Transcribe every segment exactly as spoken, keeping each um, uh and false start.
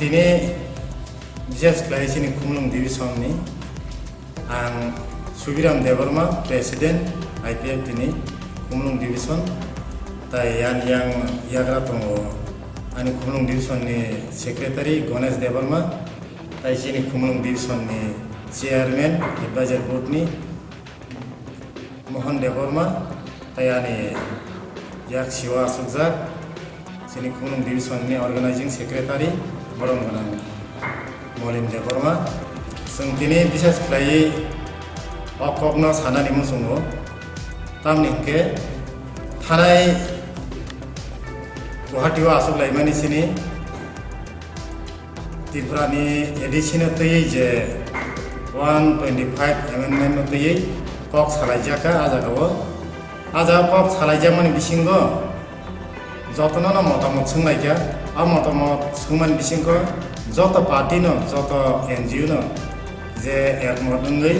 Tini bises khlai chini Khumulwng division ni ang Subiram Debbarma, President I P F T ni Khumulwng division, tai ani yang yagra tongo ani Khumulwng division ni Secretary Ganesh Debbarma, tai chini Khumulwng division ni Chairman Advisor Board ni Mohan Debbarma, tai ani yak siwa asukjak chini Khumulwng division ni Organizing Secretary borom gwnang Molin Debbarma. Chwng tini bises khlaiwi o kokno sanani muchungo, tamni hwnkhe thanai Guwahati o asuk laimani chini Tripura ni A D C no twiwi je one twenty five amendment no twiwi kok salaijak kha a jaga o. A jaga kok salaijakmani bisingo jotono no motamot swnglaikha. A motamot swngmani bisingo joto party no, joto N G O no je ekmot wngwi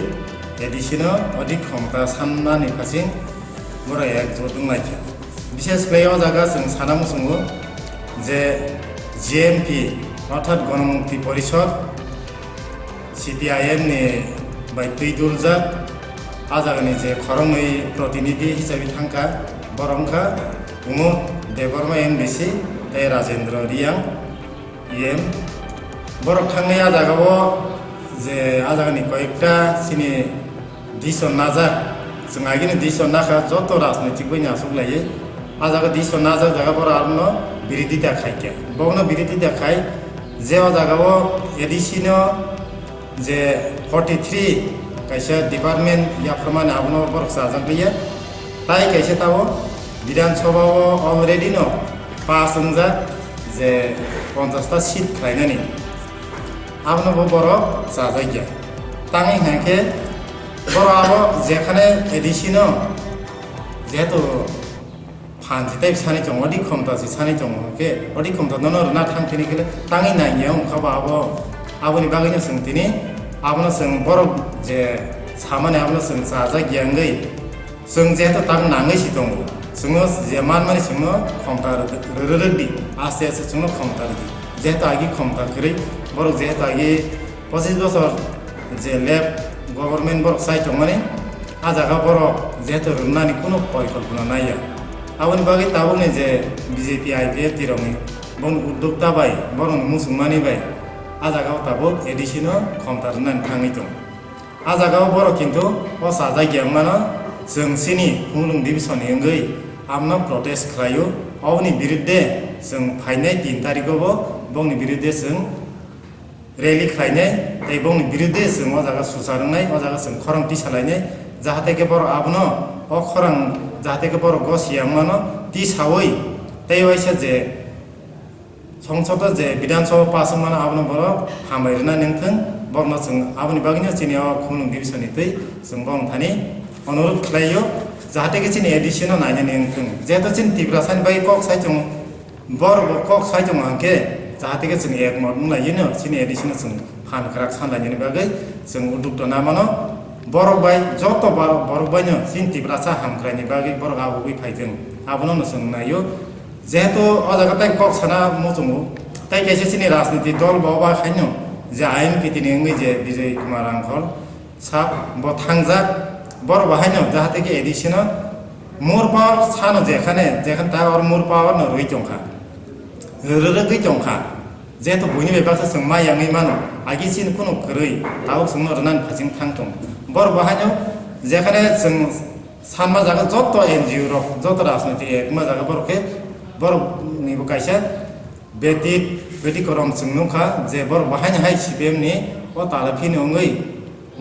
A D C no odik khomota sannani phasing borok ekjot wnglaikha. Bises khlai o jaga chwng sana muchungo je G M P orthat Ganamukti Porishod, C P I M ni bai twi duljak, a jagani je khoroknwi protinidhi hisabe thangkha, borok wngkha Kumud Debbarma M D C tei Rajendra Reang E M. Borok thangwi a jagao je a jagani koyekta chini decision najak, chwng agini decision nakha joto rajnoitik bai ni asuk laiwi. A jaga decision najak jaga borok abono birodita khaikha. Bono birodita khai je o jagao A D C no je forty three kaisa department yapharmani abono borok chajak liya. Tai kaisa tabuk Bidhan Sabha o already no pass wngjak je ponchash ta seat khlainani. Abono bo borok chajak ya. Tangwi hwnkhe borok abo jekhane A D C no jehetu phan se tei sani tongo, odi khomta se sani tongo, hwnkhe odi khomta nono rwna thang thini khe tangwi nai ya wngkha ba abo, aboni bagwino chwng tini abono chwng borok je samani abono chwng chajak ya wngwi chwng jehetu tak nangwi se tongo, chwngno je manmani chwngno khomta rw-, rw-, rw-, rwdi, aste aste chwngno khomta rwdi, jehetu agi khomta kwrwi borok jehetu agi Pochis bosor je left government borok chai tongmani, a jaga borok jehetu rwnani kunu porikolpona naiya. Aboni bagwi tabukni je B J P I P F T rokni boni uddokta bai borokni muchungmani bai a jaga o tabuk A D C no khomta rwnani thangwi tong. A jaga o borok kintu o chajak ya wngmano chwng chini Khumulwng division ni wngwi amno protest khlaio. Oboni birudde chwng phainai tin tarikh o bo bongni birudde chwng rally khlainai, tei bongni birudde chwng o jaga suchar wngnai, o jaga chwng khorang tisalainai, jahate khe borok abono, o khorang jahate khe borok gosiya wngmano tisaui, tei waisa je songsodo je Bidhan Sabha pass wngmano abono borok hambai rwna nengthwng, borokno chwng aboni bagwino chini o Khumulwng division ni twi chwng borok thani onurodh khlaio, jahate khe chini A D C no nainani wngthwng, jehetu chini Tiprasani bagwi kok sai chwng Borok bo kok sai tongo hwnkhe, jahate khe chwng ekmot wng lai no, chini A D C no chwng phan kwrak san lainani bagwi chwng uddukta na mano. Borok bai joto ba-, borok bai no chini Tiprasa hamkraini bagwi borok abugwi phai thwng, abono no chwng naio. Jehetu o jaga tai kok sana muchungo, tai kaisa chini rajniti dol bo ba haino je I N P T ni wngwi je Bijoy Kumar Rangkhol, Sak bo thangjak, borok bo haino jahate khe A D C no more power sano jekhane, jekhane ta or more power no rwi tongkha, rwrwgwi tongkha, jehetu buini bai baksa chwng mai yangwi mano, agi chini kunu kwrwi, tabuk chwngno rwnani phasing thang tong. Borok bo haino jekhane chwng sanma jaga joto N G O rok, joto rajniti ekma jaga borok khe borok ni bo kaisa Beti, beti korom chwng nukha je borok bo haino hai C P M ni o tala phini wngwi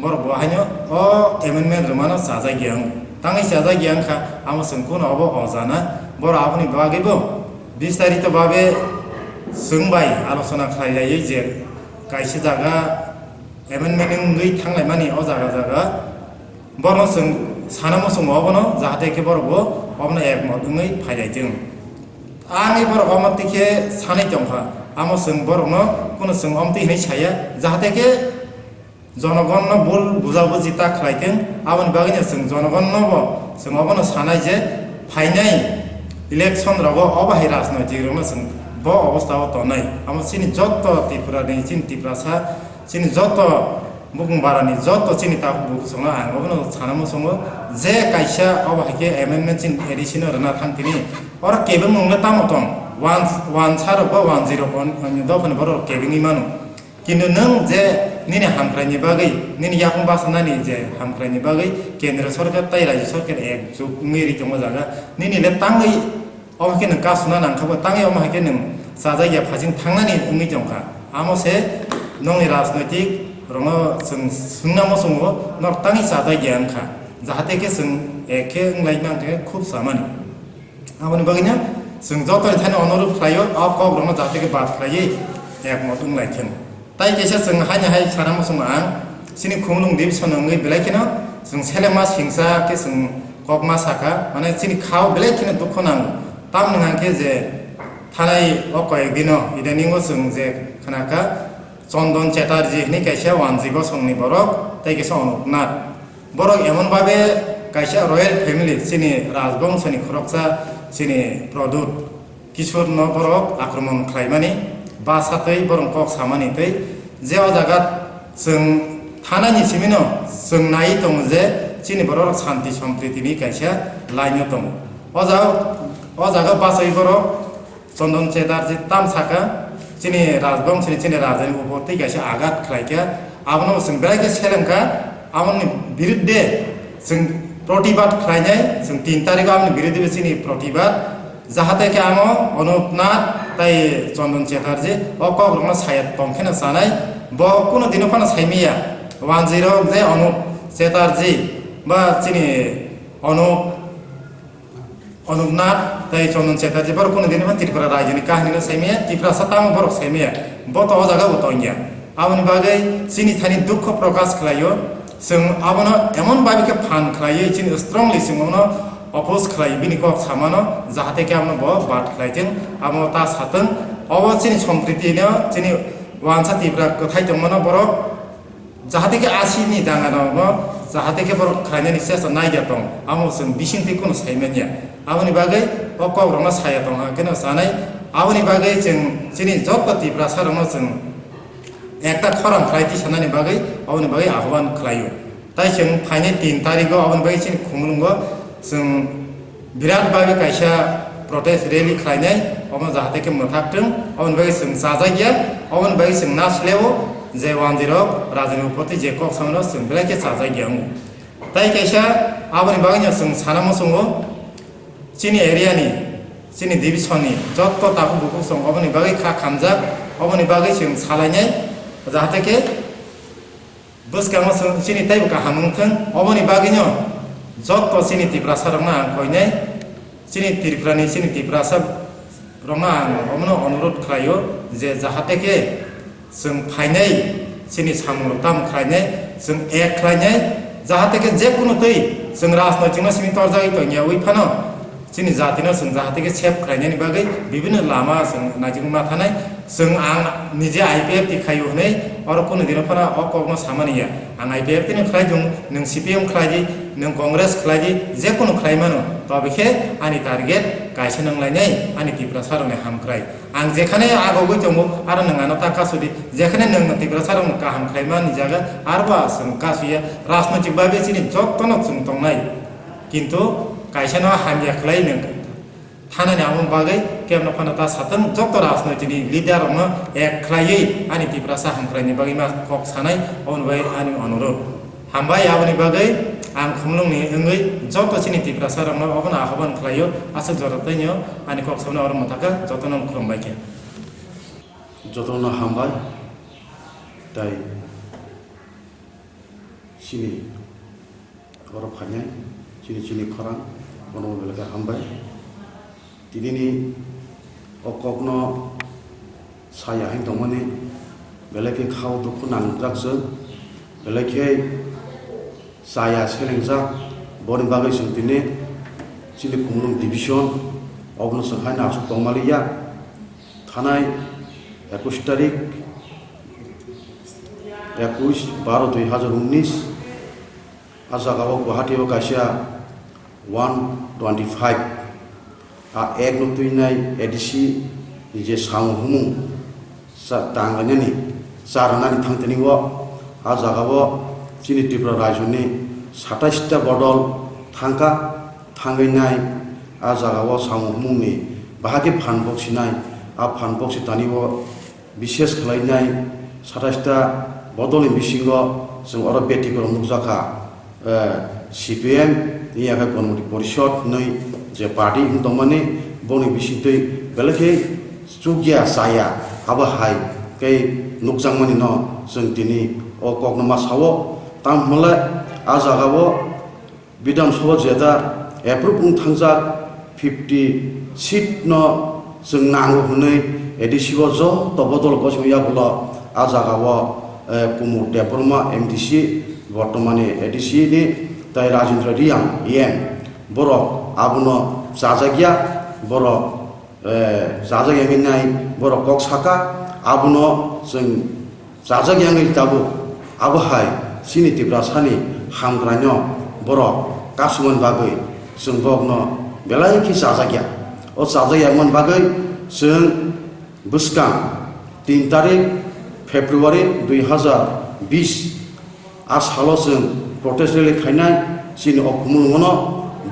borok bo haino o amendment rwmano chajak ya wng. Tangwi chajak ya wngkha, amo chwng kunu obo o jana. Borok aboni bagwi bo bistarito babe chwng bai alochona khlai laiwi je kaisa jaga amendment wngwi thanglaimani o jaga jaga Borokno chwng sana muchungo obono, jahate khe borok bo obono ekmot wngwi phai lai thung. Ani borok omo twi khe sanwi tongkha, amo chwng borokno kunu chwng omo twi hinwi saya, jahate khe jonogonno bul bujabuji ta khlai thung. Aboni bagwino chwng jonogonno bo chwng obono sanai je phainai election rogo obo hai rajnoitik rokno chwng Bo obostha o tongnai. Amo chini jotto Tripura ni, chini Tiprasa, chini jotto bukung barani, jotto chini tabuk bukung songno ang obono sana muchungo je kaisa obo hai khe amendment chini A D C no rwna thang tini. Oro kebeng mung le tamo tong? Wan, wan sa rok bo wan zero on, on dophani borok kebengwi mano. Kintu nwng je nini hamkraini bagwi, nini yakung basanani je hamkraini bagwi kendra sarkar tai rajya sarkar ek juk wngwi ri tongo jaga, nini le tangwi omo khe nwng kasuna nang kha bo, tangwi omo hai khe nwng chajak ya phasing thangnani wngwi tong kha. Amo se nokni rajnoitik rokno chwng swngna muchungo, norok tangwi chajak ya wng kha, jahate khe chwng ek khe wng lai man khe khub samani. Aboni bagwino chwng jotoni thani onurodh khlaio, o kokrokno jahate khe bad khlaiwi ekmot wng lai thung. Tai kaisa chwng haino hai sana muchungo ang, chini Khumulwng division wngwi belai kheno chwng selengma singcha khe chwng kokma sakha, mane chini khao belai kheno dukho nango. Tamoni hwnkhe je thanai o koyek dino idaningo chwng je khnakha, Chondon Chatterjee hwnwi kaisa wanjwi bosongni borok, tei kaisa Anup Nath. Borok emon babe kaisa royal family, chini rajbongshoni khoroksa, chini Pradyut Kishorno borok akromon khlaimani, basa tei borok kok samani tei je o jaga chwng thanani simino chwng nai tongo je chini borok shanti sompritini kaisa laino tongo. O jaga, o jaga bachai borok Chondon Chatterjee tam saka, chini rajbongshoni, chini rajani upor tei kaisa agat khlaikha, abono chwng belai khe selengkha, aboni birudde chwng protibad khlainai, chwng tin tarikho aboni birudde chini protibad, jahate khe amo Anup Nath tei Chondon Chatterjee o kokrokno saya tongkheno chanai, bo kuno dino phano saimaya, wanjwirok je Anup Chatterjee ba chini Anup Anup Nath tei Chondon Chatterjee borok kunu dini phano Tripura rajyoni kahini no saimaya, Tiprasa tamo borok saimaya, bo to o jaga bo tongya. Aboni bagwi chini thani dukho prokash khlaio, chwng abono emon babi khe phan khlaiwi chini strongly chwng abono oppose khlai bini kok samano, jahate khe abono bo bad khlai thung, amo ta satwng, obo chini sompriti no chini wansa Tripura kwthai tongmano borok Jahate khe asini dangarokno jahate khe borok khlainani chesta naida tong, amo chwng bisingtwi kheno saimanya. Aboni bagwi o kokrokno saya tong hwnkhe no chanai. Aboni bagwi chwng chini joto Tiprasarokno chwng ekta khorang khlai tisanani bagwi, aboni bagwi ahobhan khlaio. Tai chwng phainai tin tarikgo aboni bagwi chini Khumulwngo chwng Birat bagwi kaisa protest rally khlainai, omo jahate khe mwthak thung, oboni bagwi chwng chajak ya, oboni bagwi chwng na sleo je wanjwirok rajani upor tei je kok samano chwng belai khe chajak ya wngo. Tai kaisa aboni bagwino chwng sana muchungo, chini area ni, chini division ni jotto takhuk bukhuk chwng oboni bagwi kha khamjak, oboni bagwi chwng salainai, jahate khe Bwskango chwng chini teibo kaham wng thung, oboni bagwino jotto chini Tiprasarokno ang koinai, chini Tripurani, chini Tiprasarokno ang omono onurodh khlaio je jahate khe chwng phainai chini samungrok tamo khlainai, chwng ek khlainai, jahate khe jekunu twi chwng rajnoitikno simi torjagwi tongyawi phano, Chini jatino chwng jahate khe save khlainani bagwi bibinno lama chwng naijakgwi ma thanai. Chwng ang nije I P F T khaio hwnwi oro kunu dino phano o kokno samani ya. Ang I P F T no khlai dung, nwng C P M khlai di, nwng Congress khlai di, jekunu khlai mano. Tobe khe ani target kaisa nang lainai, ani Tiprasarokni hamkrai. Ang jekhane agogwi tongo, aro nwng ano ta kasudi. Jekhane nwng Tiprasarokno kaham khlai mani jaga, arbo chwng kasuya. Rajnoitik bagwi chini jottono chwng tongnai. Kintu kaisano hamya khlai nwng thanani amo bagwi kebno phano ta satwng, joto rajnoitini leader rokno ek khlaiwi ani Tiprasa hamkraini bagwi ma kok sanai, oboni bagwi ani onurodh. Hambai aboni bagwi ang Khumulwngni wngwi joto chini Tiprasa rokno obono ahoban khlaio, aswk jora taino ani kok sabno oro mwthaka jotono khulumbai khe. Jotono hambai tai chini Oro phainai chini chini khorang, bono belai khe hambai. Tinini o kokno saya hin tongmani belai khe khao dukhu nangjak chwng, belai khe chaya selengjak, boni bagwi chwng tini chini Khumulwng division obono chwng haino aswk tongmaliya. Thanai ekush tarik, ekush baro dui hazar unnish, a jaga o Guwahati o kaisa one twenty five, a ek no twinai A D C je samung humung cha-, tanglainani, charwnani thangtini o, a jagao chini Tripura rajyoni satais ta bodol thangkha, thangwi nai a jagao samung humungni bahai khe phan boksinai, a phan boksi tani o bishes khlainai satais ta bodolni bisingo chwng oro beti borok nukjakha. Eh, C P M ni yakhe Ganmati Porishod hinwi je party wng tongmani, boni bisingtwi belai khe chukya chaya abo hai khe nukjakmani no chwng tini o kokno ma sao. Tamo hwnle a jagao Bidhan Sabha jeta approve wng thangjak, fifty seat no chwng nango hwnwi A D C o joto bodol gosimo yagulo a jagao, eh, Kumud Debbarma M D C, bortomani A D C ni, tai Rajendra Reang E M, borok abono chajakya, borok, eh, chajakya hinwi nai borok kok saka, abono chwng chajak yangwi tabuk. Abo hai chini Tiprasani hamkraino borok kasumani bagwi chwng bokno belai khe chajak ya. O chajak yangmani bagwi chwng bwskang tin tarik February dui hazar bis a salo chwng protest rally khainai chini o khumulwngono.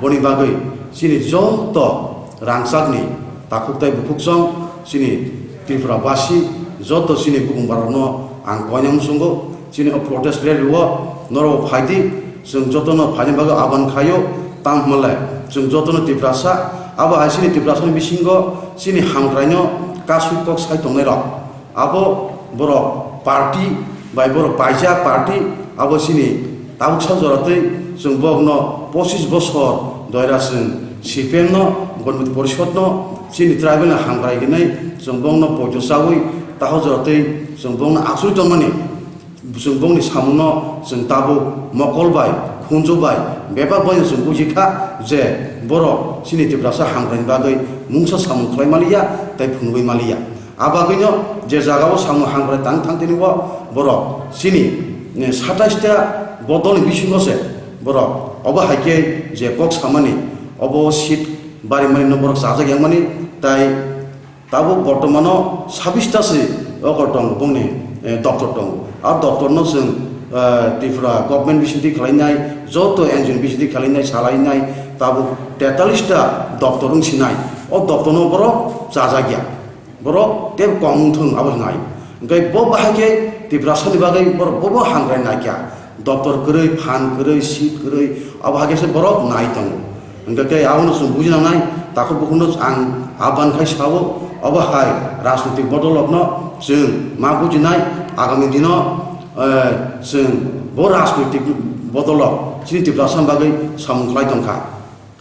Boni bagwi chini joto rangchakni takhuk tai bukhuksong, chini Tripura basi, joto chini bukung barokno ang koinai muchungo, chini o protest rally o norok phaidi, chwng jotono phaina bagwi aban khaio. Tamo hwnle chwng jotono Tiprasa, abo hai chini Tiprasani bisingo chini hamkraino kasui kok sai tongnairok. Abo borok party bai borok paijak party, abo chini tabuksa joratwi chwng bokno pochis bosor doira chwng C P M no, Ganmati Porishod no, chini tribal ni hamkrai hinwi chwng bokno poito chawi taho joratwi chwng bokno achugwi tongmani, chwng bokni samungno chwng tabuk mokol bai, khunju bai, bebak bai chwng bujikha je borok chini Tiprasa hamkraini bagwi mungsa samung khlai maliya tei phunugwi maliya. A bagwino je jagao samung hamkrai tang thangtini o borok chini, eh, satais ta bodolni bisingo se borok obo hai khe je kok samani, obo seat barimani no borok chajak yangmani, tai tabuk bortomano sabis ta se okol tongo bongni, eh, doctor tongo. A doctor no chwng, eh, Tripura government bisingtwi khwlainai, joto N G O ni bisingtwi khwlainai, salainai, tabuk tetalis ta doctor wng sinai. O doctor no borok chajak ya. Borok tei kok wng thung abo hnai. Hwnkhe bo bahai khe Tiprasani bagwi borok bobo hamkrai naikha. Doctor kwrwi, phan kwrwi, seat kwrwi, abo hai khe se borok nai tongo. Hwnkhe khe abono chwng buji nangnai, takhuk bukhukno ang aban khai sao, obo hai rajnoitik bodolokno chwng ma bujinai, agami dino, eh, chwng bo rajnoitik bodolok chini Tiprasani bagwi samung khlai tongkha.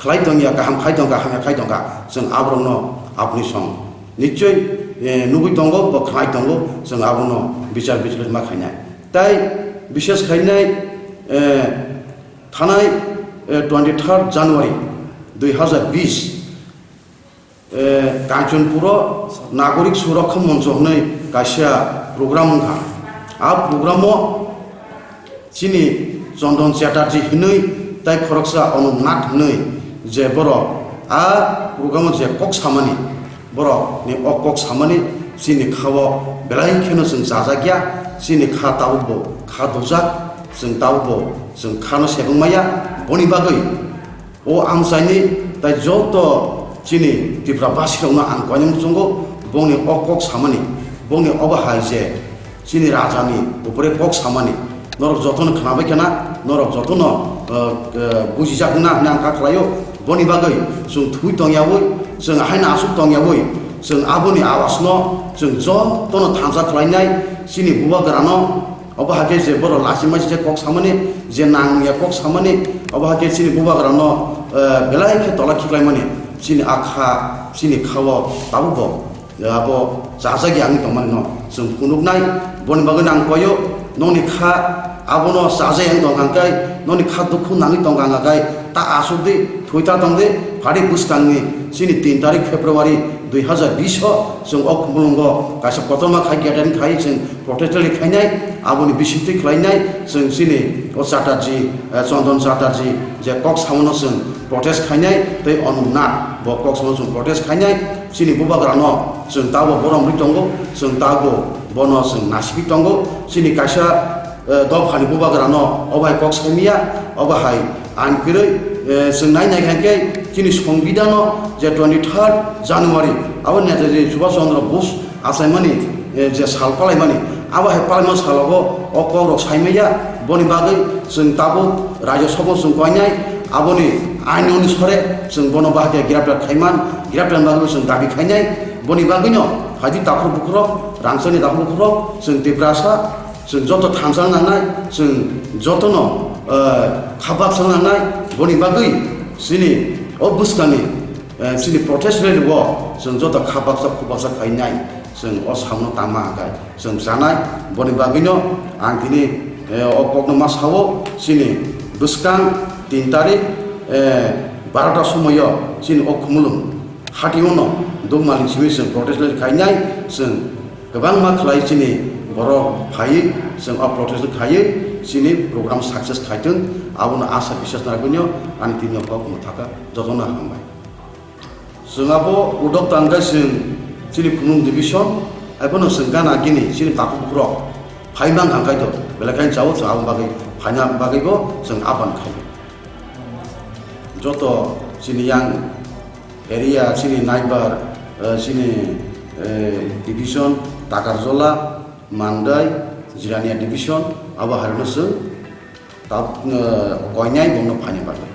Khlai tongya, kaham khai tongkha, hamya khai tongkha, chwng aborokno aboni song nichoi, eh, nugwi tongo, bo khlai tongo, chwng abono bichar bichar ma khainai. Tai bishes khainai, eh, thanai, eh, twenty third January dui hazar bis, eh, Kanchanpuro Nagorik Surakkha Moncho hwnwi kaisa program wngkha. A programo chini Chondon Chatterjee hinwi tai khoroksa Anup Nath hinwi je borok a programo je kok samani, borokni o kok samani chini khao belai kheno chwng chajakya, chini kha tabukbo kha dujak, chwng tabukbo chwng khano sebwng maya. Boni bagwi o amchaini tai joto chini Tripura basirokno ang koinai muchungo, bongni o kok samani, bongni obo hai je chini rajani upore kok samani, norok jotono khnabai khna, norok jotono, eh, eh, bujijak wngna hwnwi ang kha khlaio. Boni bagwi chwng thwi tongyawi, chwng haino aswk tongyawi, chwng aboni awasno chwng jotono thansa khlainai, chini bubagrano. Obo hakhe je borok lachimai se kok samani, je nangya kok samani, obo hakhe chini bubagrano, eh, belai khe tola khiklaimani, chini a kha, chini khao tabukbo, eh, abo chajak ya wngwi tongmani no chwng phunuknai. Boni bagwi ang koyo, nokni kha abono chajak ya wngwi tongkha hwnkhe, nokni kha dukhu nangwi tongkha hwnkhe ta aswk di, thwi ta tong di, phari bwskangni chini tin tarik February dui hazar bis o chwng o Khumulwngo kaisa kotorma khai gathering khai chwng protest rally khainai, aboni bisingtwi khlainai chwng chini o Chatterjee, eh, Chondon Chatterjee je kok samano chwng protest khainai tei Anuk Nath bo kok samo chwng protest khainai. Chini bubagrano chwng tabo borom ri tongo, chwng tabo bono chwng nasiphi tongo. Chini kaisa, eh, dophani bubagrano obo hai kok saimaya, obo hai ang kwrwi, eh, chwng nai nai kha khe chini songbidano je twenty third January abo Netaji Subhash Chandra Bose achaimani, eh, je sal palaimani, abo hai palaima salogo o kokrok saimaya, boni bagwi chwng tabuk Rajya Sabha chwng koinai, aboni ain onusare chwng bono bahai khe graftar khaiman, graftar bagwi chwng dabi khainai, boni bagwino phaidi takhuk bukhurok, rangchakni takhuk bukhurok, chwng Tiprasa, chwng joto thansa nangnai, chwng jotono, eh, khabak sa nangnai, boni bagwi chini o bwskangni, eh, chini protest rally o chwng joto khabaksa khubaksa khainai, chwng o samno tangma hwnkhe chwng chanai, boni bagwino ang tini, eh, o kokno ma sao, chini bwskang tin tarik, eh, barota somoio chini o Khumulwng hati ono dukmani simi chwng protest rally khainai, chwng kwbangma khlai chini borok phaiwi chwng o protest khaiwi chini program success khaitwng, abono asa biswas nailaibwnio ani tini o kok mwthaka jotono hambai. Chwng abo udok tangkhe chwng chini Khumulwng division, haiphano chwng gana gini chini takhuk bukhurok phai mang kha kaitor, belai khe chao chwng abo bagwi phaina bagwibo chwng aban khaio. Joto chini yang area chini naibar, eh, chini, eh, division, Takarjola, Mandai, Jirania division, abo harino chwng ta-, eh, koinai bongno phaina bagwi.